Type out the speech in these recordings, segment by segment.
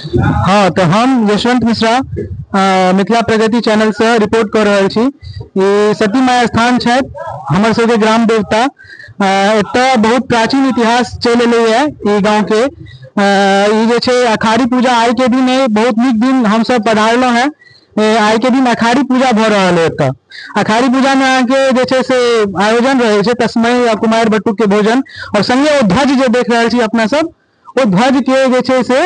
हाँ, तऽ हम यशवंत मिश्रा मिथिला प्रगति चैनल से रिपोर्ट कर रहल छी। ई सती माय स्थान छथि, हमर सबके ग्राम देवता। एतऽ बहुत प्राचीन इतिहास चलि एलैए ई गाँव के। ई जे छै अखाड़ी पूजा आइ के दिन है, बहुत नीक दिन हमसब पधारलहुँ हेँ। आइ के दिन अखाड़ी पूजा भऽ रहल है। एतऽ अखाड़ी पूजा में अहाँके जे छै से आयोजन रहै छै तस्मई या कुमारि बटुक के भोजन, और संगे ओ ध्वज जे देख रहल छी अपना सब, ओ ध्वज के जे छै से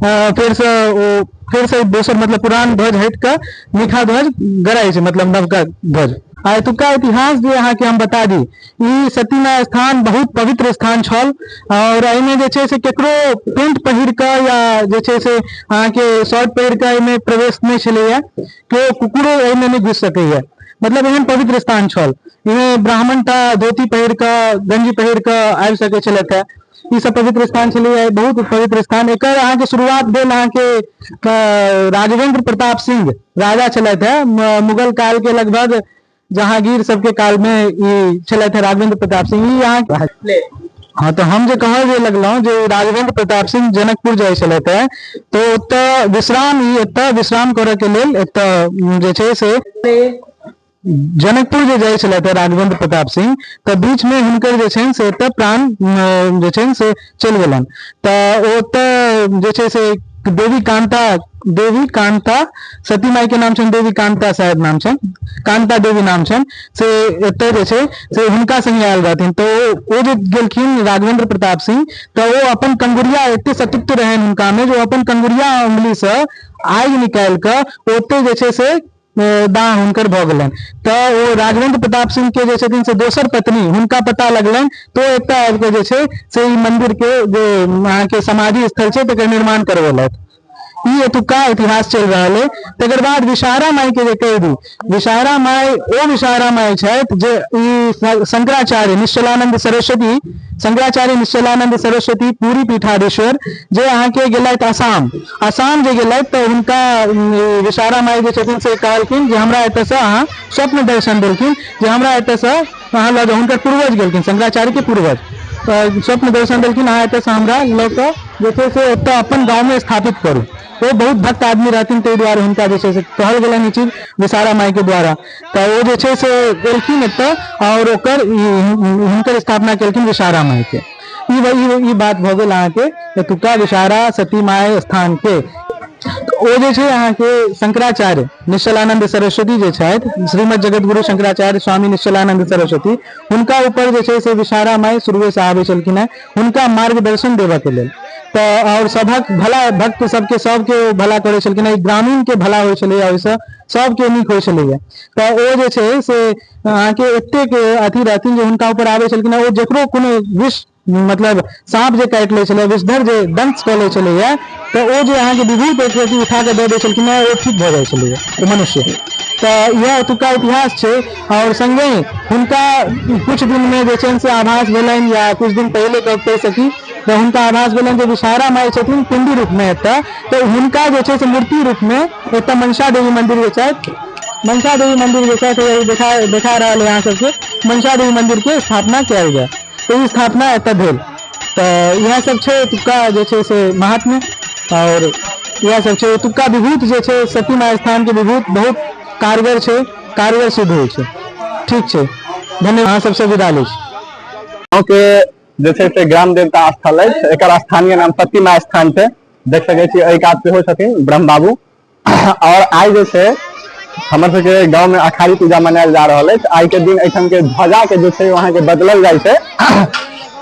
फेरसँ ओ फेरसँ दोसर मतलब पुरान ध्वज हटि कऽ नीका ध्वज गड़ाइ छै, मतलब नवका ध्वज। आ एतुका इतिहास जे अहाँके हम बता दी, ई सती माय स्थान बहुत पवित्र स्थान छल और एहिमे जे छै से केकरो पेंट पहिर कऽ या जे छै से अहाँके शर्ट पहिर कऽ एहिमे प्रवेश नहि छलैया। केओ कुकुरो एहिमे नहि घुसि सकैया, मतलब एहन पवित्र स्थान छल। एहिमे ब्राह्मण टा धोती पहिर कऽ, गंजी पहिर कऽ आबि सकै छलथि। ई सब पवित्र स्थान छलैया, बहुत पवित्र स्थान। एकर अहाँके शुरुआत भेल अहाँके राघवेंद्र प्रताप सिंह राजा छलथि है, मुगल काल के लगभग जहांगीर सबके काल में ई छलथि है राघवेंद्र प्रताप सिंह। ई अहाँ हाँ, तो हम जे कहल जे लगलहुँ जे राघवेंद्र प्रताप सिंह जनकपुर जाइ छलथि है, तो ओतऽ विश्राम, ई एतऽ विश्राम करऽ के लेल एतऽ जे छै से जनकपुर जे जाइ छलथि राघवेंद्र प्रताप सिंह, तऽ बीचमे हुनकर जे छनि से एतऽ प्राण जे छनि से चलि गेलनि। तऽ ओतऽ जे छै से देवी कांता, देवी कांता सती माई के नाम छनि, देवी कांता शायद नाम छनि, कांता देवी नाम छनि, से एतऽ जे छै से हुनका संगे आयल रहथिन। तऽ ओ जे गेलखिन राघवेंद्र प्रताप सिंह, तऽ ओ अपन कंगुरिया, एते सतीत्व रहनि हुनकामे जे ओ अपन कंगुरिया उंगलीसँ आगि निकालि कऽ ओतै जे छै से दाह हुनकर भऽ गेलनि। तऽ ओ राघवेंद्र प्रताप सिंह के जे छथिन से दोसर पत्नी, हुनका पता लगलनि तऽ ओ एतऽ आबि कऽ जे छै से ई मंदिर के जे अहाँके समाधि स्थल छै तकर निर्माण करबेलथि। ई एतुका इतिहास चलि रहल अइ। तकर बाद विषहरा माई के जे कहि दी, विषहरा माई ओ विषहरा माई छथि जे ई शंकराचार्य निश्चलानंद सरस्वती, शंकराचार्य निश्चलानंद सरस्वती पुरी पीठाधीश्वर जे अहाँके गेलथि आसाम, आसाम जे गेलथि तऽ हुनका विषहरा माई जे छथिन से कहलखिन जे हमरा एतऽसँ अहाँ स्वप्न दर्शन देलखिन जे हमरा एतऽसँ अहाँ लऽ जाउ। हुनकर पूर्वज गेलखिन, शंकराचार्यके पूर्वज, तऽ स्वप्न दर्शन देलखिन अहाँ एतऽसँ हमरा लऽ कऽ जे छै से ओतऽ अपन गाँवमे स्थापित करू। ओ बहुत भक्त आदमी रहथिन, ताहि दुआरे हुनका जे छै से कहल गेलनि ई चीज विषहरा माइके द्वारा। तऽ ओ जे छै से एलखिन एतऽ आओर ओकर हुनकर स्थापना केलखिन विषहरा माइके। ई ई बात भऽ गेल अहाँके एतुका विषहरा सती माय स्थान के। ओ जे छै अहाँके शंकराचार्य निश्चलानंद सरस्वती जे छथि, श्रीमद जगतगुरु शंकराचार्य स्वामी निश्चलानंद सरस्वती, हुनका ऊपर जे छै से विषहरा माय शुरुएसँ आबै छलखिन हेँ हुनका मार्गदर्शन देबऽके लेल। तऽ आओर सभक भला, भक्त सबके सबके ओ भला करै छलखिन हेँ, ग्रामीणके भला होइ छलैए, ओहिसँ सबके नीक होइ छलैए। तऽ ओ जे छै से अहाँके एतेक अथी रहथिन जे हुनका ऊपर आबै छलखिन हेँ, ओ जकरो कोनो विष मतलब साँप जे काटि लै छलै, विषधर जे दंश कऽ लै छलैए, तऽ ओ जे अहाँके विभूत एक रत्ती उठा कऽ दऽ दै छलखिन हेँ, ओ ठीक भऽ जाइ छलैए ओ मनुष्य। तऽ इएह एतुका इतिहास छै। आओर सङ्गहि हुनका किछु दिनमे जे छनि से आभास भेलनि, या किछु दिन पहिले कहि सकी, तऽ हुनका आभास भेलनि जे विषहरा माय छथिन पिण्डी रूपमे एतऽ, तऽ हुनका जे छै से मूर्ति रूपमे एतऽ मनसा देवी मन्दिर जे छथि, मनसा देवी मन्दिर जे छथि देखा देखा रहल है अहाँ सबके, मनसा देवी मन्दिरके स्थापना कयल जाय, तऽ ई स्थापना एतऽ भेल। तऽ इएह सब छै एतुका जे छै से महात्म्य, आओर इएह सब छै एतुका विभूत जे छै सती माय स्थानके विभूत बहुत कारगर छै, कारगर सिद्ध होइ छै। ठीक छै, धन्यवाद, अहाँ सबसँ विदा लै छी। गाँवके जे छै से ग्राम देवता स्थल अछि, एकर स्थानीय नाम सती माय स्थान छै। देख सकै छी एहि कात सेहो छथिन ब्रह्म बाबू। और आइ जे छै हमर सबके गाँव में अखाड़ी पूजा मनायल जा रहल अछि। आइ के दिन एहिठाम के ध्वजा के जे छै अहाँके बदलल जाइ छै।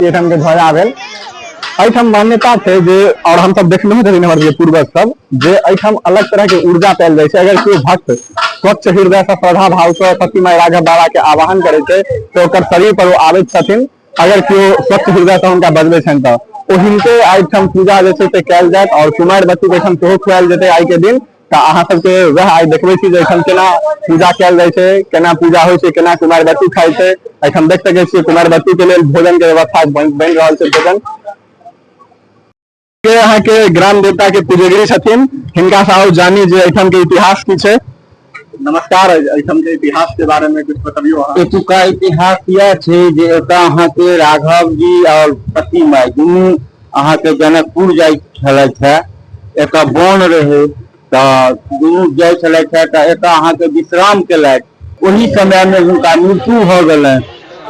एहिठाम के ध्वजा भेल, एहिठाम मान्यता छै जे, और हमसब देखलहुँ छथिन हमर सबके पूर्वज सब, जे एहिठाम अलग तरह के ऊर्जा पायल जाइ छै। अगर केओ भक्त स्वच्छ हृदय से श्रद्धा भाव से सती माय राघव बाबा के आवाहन करै छै तऽ ओकर शरीर पर ओ आबैत छथिन। अगर केओ स्वच्छ हृदय से हुनका बजबै छनि तऽ ओ हिनके एहिठाम पूजा जे छै से कयल जायत और कुमारि बच्ची के एहिठाम सेहो खुआयल जेतै आइ के दिन। तऽ अहाँ सबके वएह आइ देखबै छी जे एहिठाम केना पूजा कयल जाइ छै, केना पूजा होइ छै, केना कुमारि बच्ची खाइ छै। एहिठाम देख सकै छियै कुमारि बच्ची के लेल भोजन के व्यवस्था बनि रहल छै। भोजन के अहाँके ग्राम देवता के पुजगिरी छथिन, हिनका से आउ जानी जे एहिठाम के इतिहास की छै। नमस्कार, एहिठाम के इतिहास के बारे में कुछ बतबियो अहाँ। एतुका इतिहास इएह छै जे एतऽ अहाँके राघव जी और सती माय दुनू अहाँके जनकपुर जाइ छलथि हे, एतऽ वन रहै तऽ दुनू जाइ छलथि हे तऽ एतऽ अहाँके विश्राम केलथि। ओहि समयमे हुनका मृत्यु भऽ गेलनि।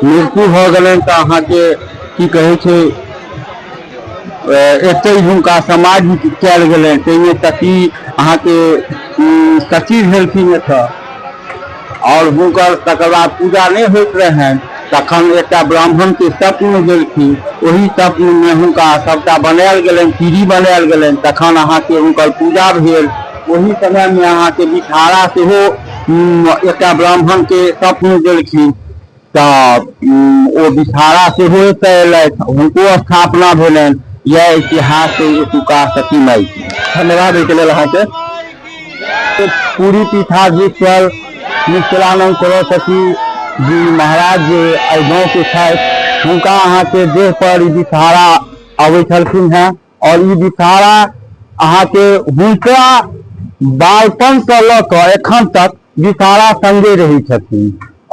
मृत्यु भऽ गेलनि तऽ अहाँके की कहै छै, एतहि हुनका समाधि कयल गेलनि। ताहिमे सती अहाँके सती भेलखिन एतऽ आओर हुनकर तकर बाद पूजा नहि होइत रहनि। तखन एकटा ब्राह्मणके स्वप्न गेलखिन, ओहि स्वप्नमे हुनका सभटा बनायल गेलनि, पीढ़ी बनायल गेलनि। तखन अहाँके हुनकर पूजा भेल। ओहि समयमे अहाँके विषहारा सेहो एकटा ब्राह्मणके स्वप्न गेलखिन तऽ ओ विषहारा सेहो एतऽ एलथि, हुनको स्थापना भेलनि। इएह इतिहास एतुका सती माई। धन्यवाद एहिके लेल अहाँके। पूरी पीठाधीश्वर निश्चलानंद सरस्वती जी महाराज जे एहि गाँवके छथि, हुनका अहाँके देह पर ई विषहारा अबै छलखिन हेँ आओर ई विषहारा अहाँके हुनका बालपनसँ लऽ कऽ एखन तक विषहारा संगे रहै छथिन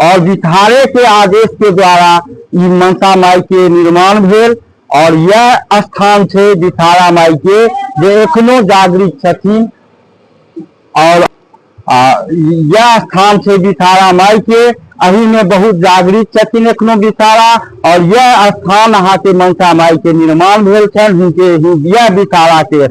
आओर विषहारेके आदेशके द्वारा ई मनसा माइके निर्माण भेल आओर इएह स्थान छै विषहारा माइके जे एखनो जागृत छथिन आओर इएह स्थान छै विषहारा माइके, एहिमे बहुत जागृत छथिन एखनो विषहारा आओर इएह स्थान अहाँके मनसा माइके निर्माण भेल छनि हुनके इएह विषहाराके।